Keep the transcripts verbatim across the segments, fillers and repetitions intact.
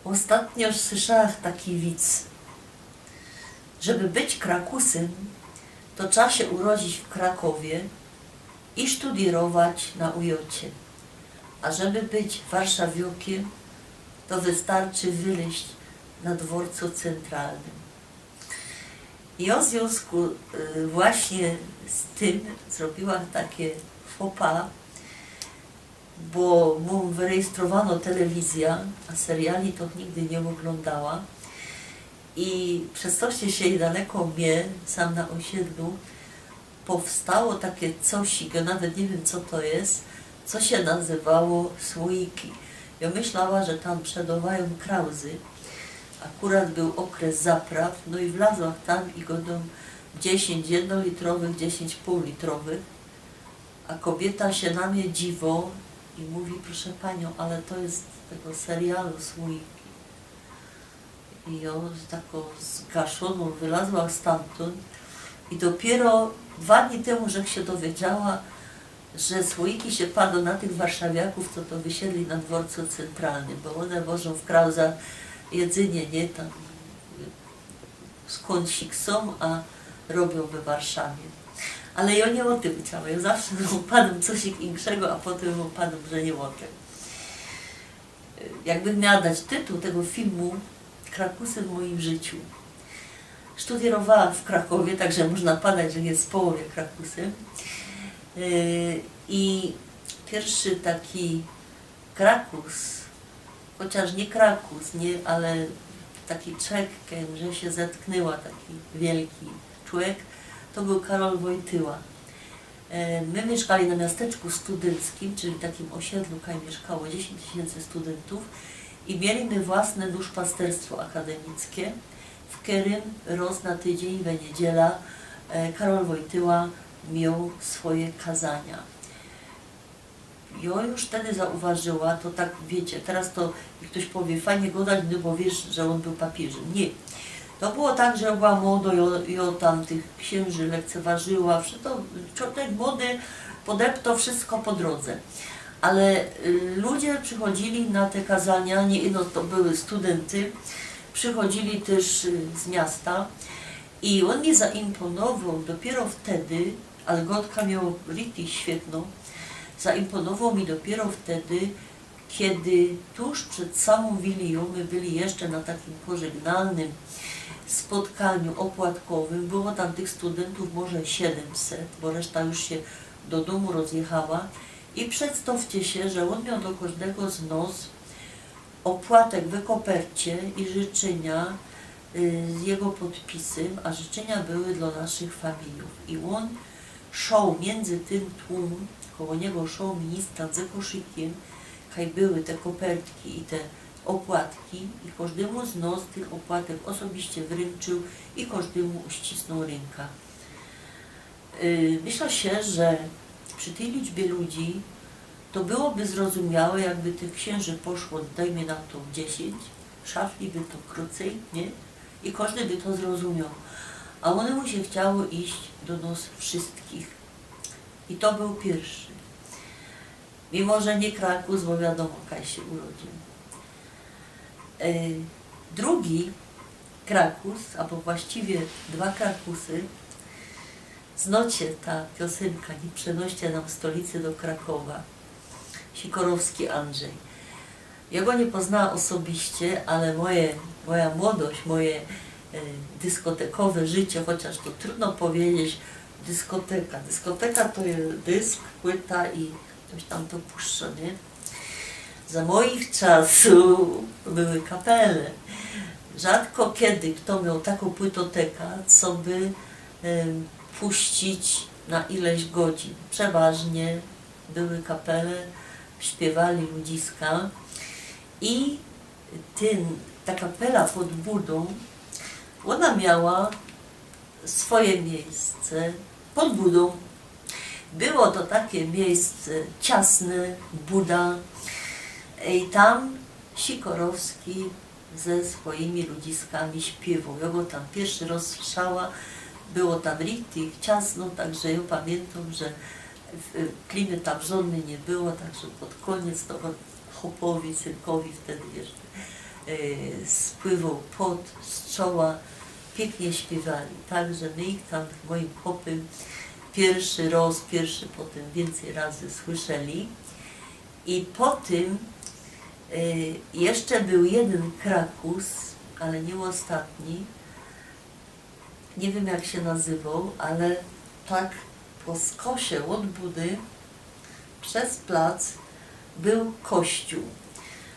Ôstatnio słyszała taki wic. Żeby być Krakusym, to trzeba sie urodzić w Krakowie i sztudiyrować na ujocie. A żeby być Warszawiokym, to wystarczy wyleźć na dworcu centralnym. I w związku, y, właśnie z tym zrobiła takie faux pas, bo mōm wyrejestrowano telewizja, a seriali to nigdy niy ôglōndała. I przez to, że sie daleko mie, sam na ôsiedlu, powstało takie cosik, jŏ nawet niy wiym, co to je, co sie nazywało słoiki. Jŏ myślała, że tam przedŏwajōm krauzy. Akurat bōł ôkres zapraw, no i wlazła tam i gŏdōm dziesiyńć jednolitrowych, dziesiyńć pōłlitrowych. A kobiyta sie na mie dziwŏ i mōwi: „Proszę panią, ale to je z tego serialu Słoiki”. I jŏ tako zgaszōnŏ wylazła stamtōnd i dopiyro dwa dni tymu żech sie dowiedziała, że słoiki sie padŏ na tych warszawiakōw, co to wysiedli na dworcu centralnym, bo ône wożōm w krauzach jedzynie, niy, tam skōnd sie ksōm, a robiōm we Warszawie. Ale jŏ niy ô tym chciała, jŏ zawsze ôpadōm cosik inkszego, a potym ôpadōm, że niy ô tym. Jakbych miała dać tytuł tego filmu: Krakusy w moim życiu. Sztudiyrowa w Krakowie, tak że można padać, że je w połowie Krakusym. Yy, i piyrszy taki Krakus, chociŏż niy Krakus, niy, ale taki czek, z kim żech sie zetknōła, taki wielki człek, to bōł Karol Wojtyła. E, my miyszkali na miasteczku studynckim, czyli takim ôsiedlu, kaj miyszkało dziesiyńć tysiyncy studyntōw i mieli my własne duszpasterstwo akademickie, w kerym roz na tydziyń we niydziela, e, Karol Wojtyła mioł swoje kazania. Jŏ już wtedy zauważyła, to tak, wiycie, teroz to mi ftoś powiy: „Fajnie gŏdać, no bo wiysz, że ôn bōł papiyżym”. Niy. To było tak, że była młodŏ, jŏ, jŏ tam tych ksiynży lekceważyła, wszysko to, czo-, ten młody podeptoł wszysko po drōdze. Ale, y, ludzie przichodzili na te kazania, niy, no to były studynty, przichodzili tyż, y, z miasta. I ôn mi zaimponowoł dopiyro wtedy, ale gŏdka mioł richtig świetnõ, zaimponowoł mi dopiyro wtedy, kedy tuż przed samōm Wilijōm my byli jeszcze na takim pożegnalnym spotkaniu ôpłatkowym. Było tam tych studyntōw może siedymset, bo reszta już sie do dōmu rozjechała. I przedstŏwcie sie, że ôn mioł do kożdego z nos ôpłatek we kopercie i życzynia, y, z jego podpisym, a życzynia były dlŏ naszych familijōw. I ôn szoł miyndzy tyn tłum, koło niego szoł ministrant ze koszykiym, kaj były te kopertki i te ôpłatki, i kożdymu z nos tych ôpłatek ôsobiście wryńczōł i kożdymu uścisnōł rynka. Y, myślã sie, że przi tyj liczbie ludzi to byłoby zrozumiałe, jakby tych ksiynży poszło, dejmy na to, dziesiyńć, szafli by to krucyj, niy? I kożdy by to zrozumioł. A ônymu sie chciało iś do nos wszystkich. I to bōł piyrszy. Mimo że niy Krakus, bo wiadōmo, kaj sie urodziył. E, drugi Krakus, abo właściwie dwa Krakusy, znŏcie ta piosynka: „Niy przynŏście nam stolicy do Krakowa”. Sikorowski Andrzej. Jŏ go niy poznała ôsobiście, ale moje, moja młodość, moje, e, dyskotekowe życie, chociŏż to trudno pedzieć, dyskoteka. Dyskoteka to je dysk, płyta i ftoś tam to puszczŏ, niy? Za moich czasōw były kapele. Rzadko kedy fto mioł takõ płytoteka, co by, em, puścić na ileś godzin. Przeważnie były kapele, śpiywali ludziska i tyn, ta kapela pod budōm, ôna miała swoje miyjsce pod budōm. Było to takie miyjsce ciasne, buda. I tam Sikorowski ze swojimi ludziskami śpiywoł. Jŏ go tam piyrszy roz słyszała, było tam richtig ciasno, tak że jŏ pamiyntōm, że w-, klimy tam żŏdnyj niy było, tak że pod kōniec to ôn chopowi, synkowi wtedy jeszcze e, spływoł pot z czoła, piyknie śpiywali. Tak że my ich tam z mojim chopym piyrszy roz, piyrszy, potym wiyncyj razy słyszeli. I potym, e, jeszcze bōł jedyn krakus, ale niy ôstatni. Niy wiym, jak sie nazywoł, ale tak po skosie ôd budy przez plac bōł kościōł.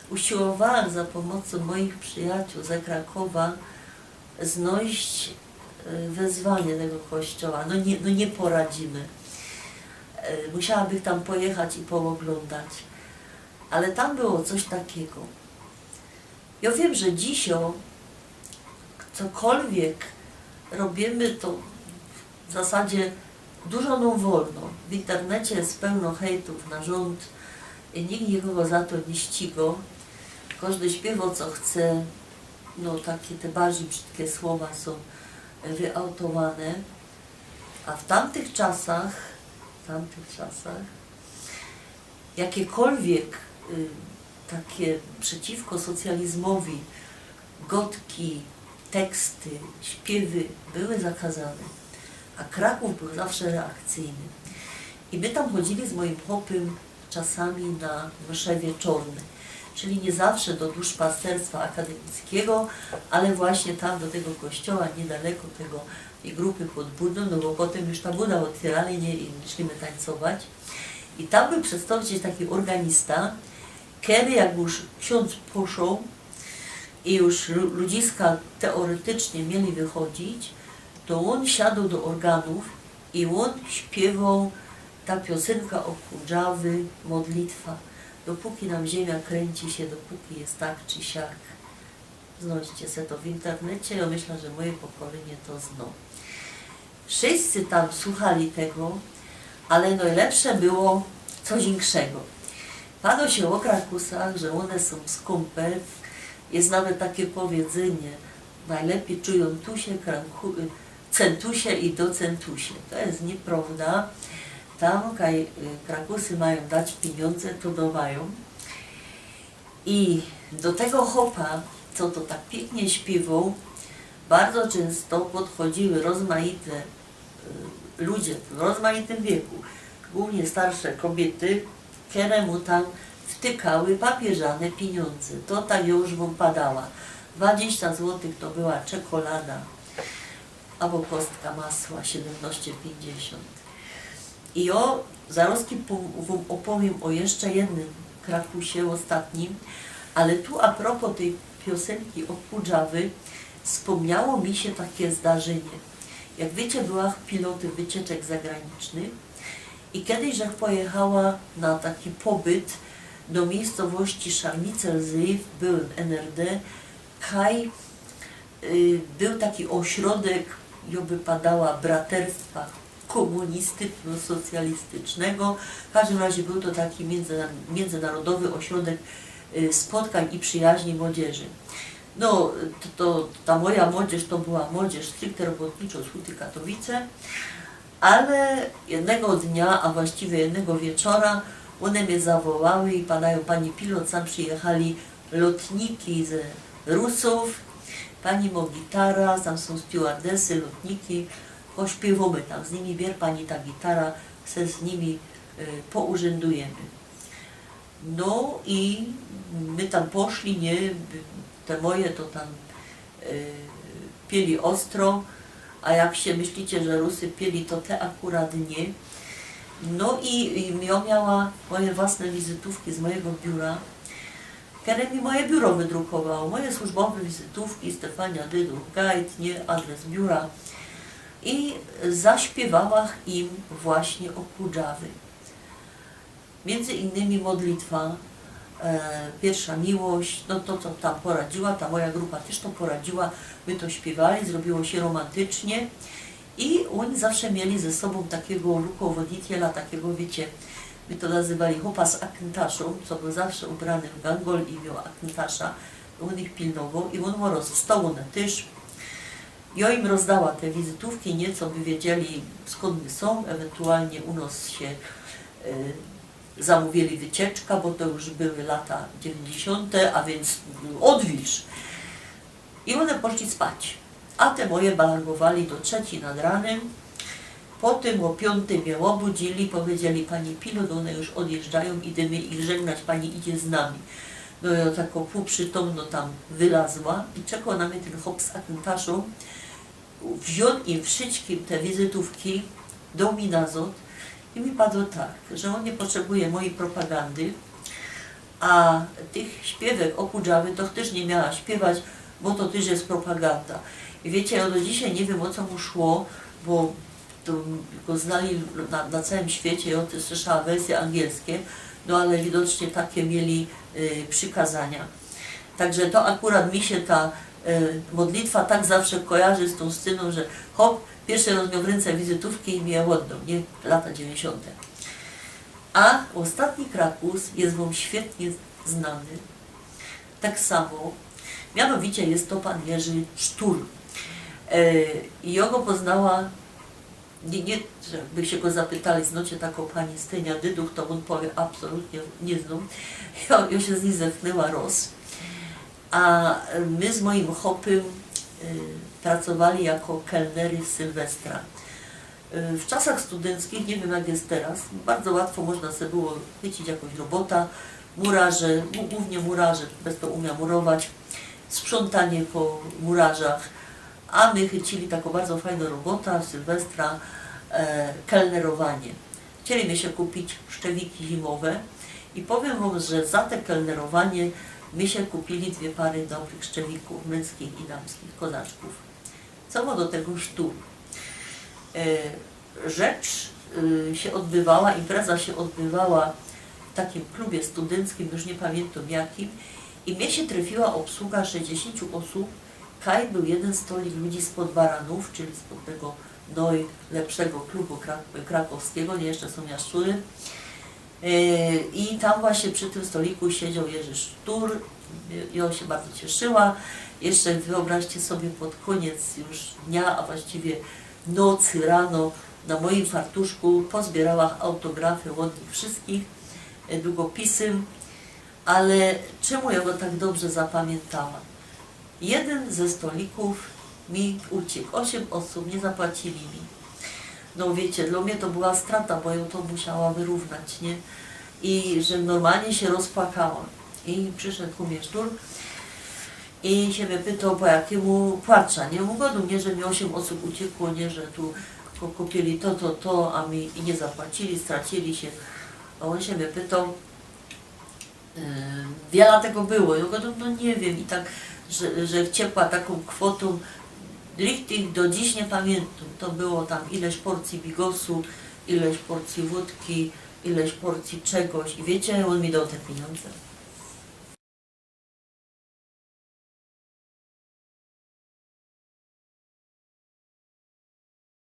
Usiłowałach za pōmocōm moich przijacioł ze Krakowa znojś, e, wezwanie tego kościoła. No niy, no niy poradzimy. E, musiałabych tam pojechać i pooglōndać. Ale tam było coś takigo. Jŏ wiym, że dzisiej cokolwiek robimy, to w zasadzie dużo nōm wolno. W internecie je pełno hejtōw na rzōnd i nikt nikogo za to niy ścigo. Kożdy śpiywoł, co chce. No, take te bardzij brzidkie słowa sōm wyautowane. A w tamtych czasach, w tamtych czasach jakiekolwiek, y, take przeciwko socjalizmowi gŏdki, teksty, śpiywy były zakazane, a Krakōw bōł zawsze reakcyjny. I my tam chodzili z mojim chopym czasami na msze wieczorne, czyli niy zawsze do duszpasterstwa akademickigo, ale właśnie tam do tego kościoła, niydaleko tego, tyj grupy pod budą, no bo potym już ta buda ôtwiyrali, niy, i szli my tańcować. I tam bōł przedstŏwciel taki ôrganista, kery jak już ksiōndz poszoł i już lu-, ludziska teoretycznie mieli wychodzić, to ôn siadōł do ôrganōw i ôn śpiywoł ta piosynka Ôpudrzawy, modlitwa. Dopōki nam ziymia krynci sie, dopōki je tak czy siak. Znojście se to w internecie, jŏ myśla, że moje pokolynie to zno. Wszyscy tam słuchali tego, ale nojlepsze było coś inkszego. Pado sie ô krakusach, że ône sōm skōmpe. Je nawet take powiedzynie: „Nojlepij czujōm tusie, kranku-, y, centusie i docentusie”. To je niyprŏwda. Tam kaj, y, krakusy majōm dać piniōndze, to dŏwajōm. I do tego chopa, co to tak piyknie śpiywoł, bardzo czynsto podchodziły rozmajte, y, ludzie w rozmajtym wieku, głōwnie starsze kobiyty, kere mu tam wtykały papiyrzane piniōndze. To ta już wōm padała. Dwadzieścia złotych to była czekolada abo kostka masła, siedymnŏście piyńćdziesiōnt. I jŏ zarŏzki pō-, wōm ôpowiym ô jeszcze jednym krakusie, ôstatnim, ale tu a propos tyj piosynki Ôpudrzawy spōmniało mi sie take zdarzynie. Jak wiycie, byłach pilotym wycieczek zagranicznych i kedyś żech pojechała na taki pobyt do miyjscowości Scharmicelsee w byłym N R D, kaj, y, bōł taki ôśrodek, jŏ by padała, braterstwa kōmunistyczno-socjalistycznego. W kożdym razie bōł to taki miyndzyna-, miyndzynarodowy ôśrodek, y, spotkań i przyjaźni młodzieży. No, to, to, ta moja młodzież to była młodzież stricte robotniczo z Huty Katowice, ale jednego dnia, a właściwie jednego wieczora, ône mie zawołały i padajōm: „Pani pilot, sam przijechali lotniki ze Rusōw, pani mo gitara, tam sōm stewardesy, lotniki, pośpiywōmy tam z nimi, bier pani ta gitara, se z nimi, y, pourzyndujemë”. No i my tam poszli, niy? Te moje to tam, y, piyli ôstro, a jak sie myślicie, że Rusy piyli, to te akurat niy. No i, i jŏ miała moje własne wizytōwki z mojigo biura, kere mi moje biuro wydrukowało. Moje służbowe wizytōwki, Stefania Dyduch-Gajt, niy? Adres biura. I zaśpiywałach im właśnie Ôpudrzawy. Miyndzy innymi modlitwa, e, Piyrszŏ Miłość, no to, co tam poradziła, ta moja grupa tyż to poradziła, my to śpiywali, zrobiło sie romantycznie i ôni zawsze mieli ze sobōm takigo ruchowoditiela, takigo, wiycie, my to nazywali chopa z akyntaszu, co bōł zawsze ubrany w gangol i mioł akyntasza, ôn ich pilnowoł i ôn roz-, stōł ône tyż. Jŏ im rozdała te wizytōwki, niy, co by wiedzieli, skōnd my sōm, ewentualnie u nos sie, y, zamówili wycieczka, bo to już były lata dziewięćdziesiąte, a więc odwilż. I ône poszli spać. A te moje balangowali do trzeciej nad ranym. Potym ô piōntyj mie ôbudzili, powiedzieli: „Pani pilot, ône już odjeżdżajōm, idymy ich żegnać, pani idzie z nami”. No i jŏ tako półprzytomno tam wylazła i czekŏ na mie tyn chop z akyntaszu. Wziōn im wszyjskim te wizytōwki, doł mi nazŏd i mi padło tak, że ôn niy potrzebuje mojij propagandy, a tych śpiywek ô kudrzawy to tyż niy miała śpiywać, bo to tyż je propaganda. I wiycie, jŏ do dzisiej niy wiym, ô co mu szło, bo to go znali na, na cołkym świecie, jŏ tyż słyszała wersje angielskie, no ale widocznie take mieli y, przikazania. Tak że to akurat mi sie ta y, modlitwa tak zawsze kojarzy z tōm scyną, że chop, piyrszy roz mioł w rynce wizytōwki i mi je ôddoł, niy? Lata dziewięćdziesiąte. A ôstatni Krakus je wōm świetnie znany. Tak samo, mianowicie je to pōn Jerzi Sztur. E, i jŏ go poznała, niy, niy, jakby sie go zapytali, znŏcie takõ pani Stynia Dyduch, to ôn powie: „Absolutnie niy znōm”. Jŏ, jŏ sie z nij zetknęła roz. A my z mojim chopym y, pracowali jako kelnery Sylwestra. Y, w czasach studenckich, niy wiym jak je teroz, bardzo łatwo można sobie było chycić jakŏś robota. Murarze, głōwnie murarze, bez to umia murować, sprzątanie po murarzach. A my chycili takõ bardzo fajnõ robota w Sylwestra, e, kelnerowanie. Chcieli my sie kupić szczewiki zimowe i powiym wōm, że za te kelnerowanie my sie kupili dwie pary dobrych szczewikōw, myńskich i damskich, kozaczkōw. Co mo do tego Sztur? E, rzecz y, sie ôdbywała, impreza sie ôdbywała w takim klubie studencckim, już niy pamiyntam jakim, i mie sie trefiła ôbsługa sześćdziesiōntu ôsōb, kaj bōł jedyn stolik ludzi spod Baranōw, czyli spod tego nojlepszego klubu kra- krakowskigo, niy, jeszcze sōm Jaszczury. E, I tam właśnie przi tym stoliku siedzioł Jerzi Sztur. I ôn sie bardzo cieszyła. Jeszcze wyobraźcie sobie, pod koniec już dnia, a właściwie nocy, rano, na mojim fartuszku pozbiyrała autografy ôd nich wszyjskich, e, długopisy. Ale czymu jŏ go tak dobrze zapamiyntała? Jedyn ze stolikōw mi uciek. Ôziym ôsōb niy zapłacili mi. No wiycie, dlŏ mie to była strata, bo jŏ to musiała wyrównać, niy? I że normalnie sie rozpłakała. I prziszoł ku mie Sztur i sie mie pytoł, po jakimu płaczã, niy? Mōwã do niego, że mi ôziym ôsōb uciekło, niy? Że tu ku- kupili to, to, to, a mi i niy zapłacili, stracili sie. A ôn sie mie pytoł, y, wiela tego było. Jŏ gŏdōm, no niy wiym. I tak, że, że wciekła takōm kwotōm, richtig do dziś niy pamiyntōm. To było tam ileś porcyji bigosu, ileś porcyji wōdki, ileś porcyji czegoś. I wiycie, ôn mi doł te piniōndze.